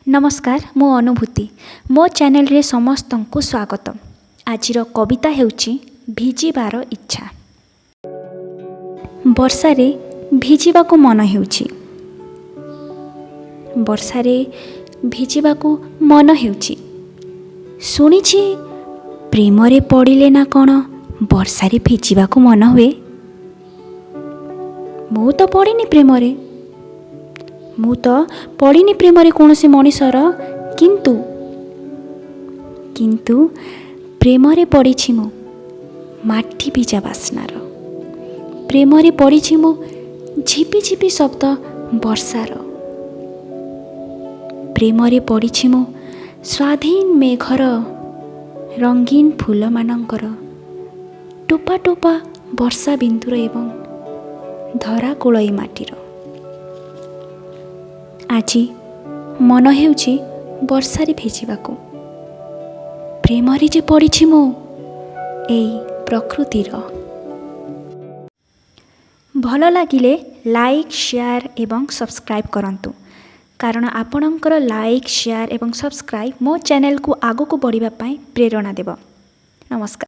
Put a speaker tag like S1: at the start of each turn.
S1: ନମସ୍କାର, ମୁଁ ଅନୁଭୂତି। ମୋ ଚ୍ୟାନେଲରେ ସମସ୍ତଙ୍କୁ ସ୍ୱାଗତ। ଆଜିର କବିତା ହେଉଛି ଭିଜିବାର ଇଚ୍ଛା। ବର୍ଷାରେ ଭିଜିବାକୁ ମନ ହେଉଛି। ବର୍ଷାରେ ଭିଜିବାକୁ ମନ ହେଉଛି। ଶୁଣିଛି, ପ୍ରେମରେ ପଡ଼ିଲେ ନା କ'ଣ ବର୍ଷାରେ ଭିଜିବାକୁ ମନ ହୁଏ। ମୁଁ ତ ପଡ଼ିନି ପ୍ରେମରେ। ମୁଁ ତ ପଡ଼ିନି ପ୍ରେମରେ କୌଣସି ମଣିଷର, କିନ୍ତୁ ପ୍ରେମରେ ପଡ଼ିଛି ମୁଁ ମାଟି ଭିଜା ବାସ୍ନାର। ପ୍ରେମରେ ପଡ଼ିଛି ମୁଁ ଝିପି ଝିପି ଶବ୍ଦ ବର୍ଷାର। ପ୍ରେମରେ ପଡ଼ିଛି ମୁଁ ସ୍ୱାଧୀନ ମେଘର, ରଙ୍ଗୀନ ଫୁଲମାନଙ୍କର, ଟୋପା ଟୋପା ବର୍ଷା ବିନ୍ଦୁର ଏବଂ ଧରା କୋଳଇ ମାଟିର। ଆଜି ମନ ହେଉଛି ବର୍ଷାରେ ଭିଜିବାକୁ। ପ୍ରେମରେ ଯେ ପଡ଼ିଛି ମୁଁ ଏଇ ପ୍ରକୃତିର। ଭଲ ଲାଗିଲେ ଲାଇକ୍, ସେୟାର ଏବଂ ସବସ୍କ୍ରାଇବ୍ କରନ୍ତୁ, କାରଣ ଆପଣଙ୍କର ଲାଇକ୍, ସେୟାର ଏବଂ ସବସ୍କ୍ରାଇବ୍ ମୋ ଚ୍ୟାନେଲକୁ ଆଗକୁ ବଢ଼ିବା ପାଇଁ ପ୍ରେରଣା ଦେବ। ନମସ୍କାର।